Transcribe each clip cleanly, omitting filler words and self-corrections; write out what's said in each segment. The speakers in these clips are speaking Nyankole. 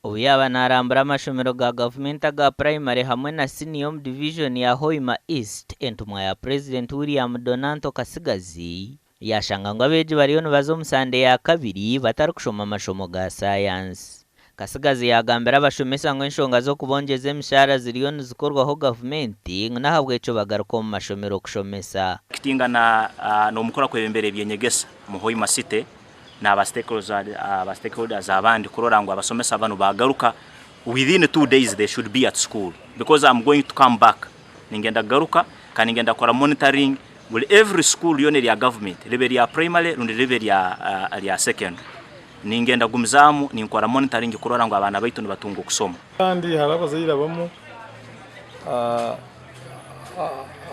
Obu yaaba naarambura amashomero ga gavumenti aga purayimare hamwe na siniya omu divijoni ya Hoima East, entumwa ya Purezidenti William Donanto Kasigazi yaashanga ngu abeegi bariyo nibaza omu sande ya kabiri batarikushoma amashomo ga saayansi. Kasigazi yaagambira abashomesa ngu enshonga z'okubongyeza emishaara ziriyo nizikorwaho gavumenti ngu n'ahabw'ekyo bagaruke omu mashomero kushomesa. Kitingana n'omukura kwebembera eby'enyegesa mu Hoima City n'aba stakeholders abandi kurora ngu abasomesa banu bagaruka within 2 days. They should be at school because I'm going to come back. Ningenda kugaruka kandi ningenda kukora monitoring buli every school yona erya government, ribe rya primary rundi ribe rya secondary. Ningenda gumizaamu ninkora monitoring kurora ngu abaana baitu nibatunga okusoma. Kandi hariho abazaire abamu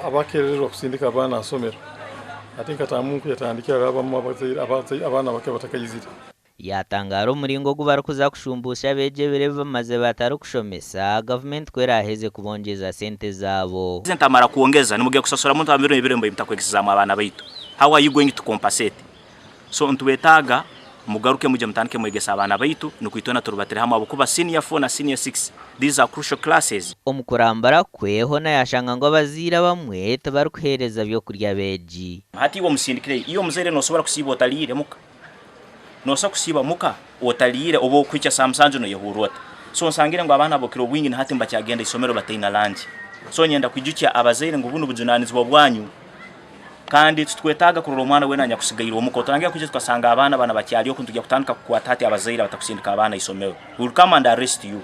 abakerererwa kusindika abaana aha somero. Ati nka taamu yatandikire, hariho abamu abaana bake batakaizire. Yatangaara omuringo ogu barikuza kushumbuusha abeegi ebiro ebi bamaze batarikushomesa, gavumenti ku eraheze kubongyeza sente zaabo. President amara kwongeza, nimugenda kusasura muntu abiro ebiro mutakwegesizamu abaana baitu. How are you going to compensate? So nitwetaaga mugaruke mujye mutandike mwegesa abaana baitu, nikwo itwena turubatire hamwe, ahabwokuba senior 4 na senior 6, these are crucial classes. Omu kurambura kwe hoona yashanga ngu abazaire abamwe tibarikuheereza byokurya abeegi. Hati iwe omusindikireyo, iwe omuzaire nosobora kusiiba otaliire muka? Nosobola kusiiba muka otaliire oba okuhikya saa 7 noyehurra ota? So nsangire ngu abaana abokire obwingi na hati nibakyagenda isomero bataina lunch. So nyenda kwijukya abazaire ngu bunu bujunanizibwa bwanyu, kandi titwetaaga kurora omwana weena anyakusigaire omuka. Oturangira kwija tukasanga abaana bana bakyali oku, nitujya kutandika kukwata hati abazaire abatakusindika abaana isomero. We will come and arrest you.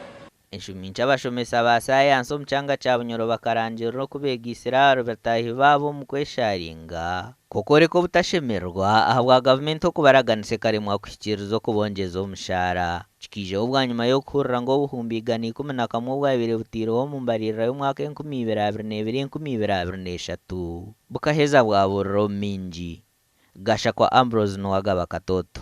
Enshumi nkye abashomesa ba saayansi omu kyanga kya Bunyoro bakarangirira oku beegaitsire ahari bataahi baabo omu kwesharinga kw'okworeka obutashemererwa ahabwa gavumenti okubaraganisa ekaremwa kuhikiiriza okubongyeza omushaara. Kikiijeho bwanyima y'okuhurira ngu obuhumbi 111 obwabaire butaireho omu mbaririra y'omwaka 2022 2023 bukaheza bwaburira omu mingi. Gashakwa Ambrose Nuwagaba, Katoto.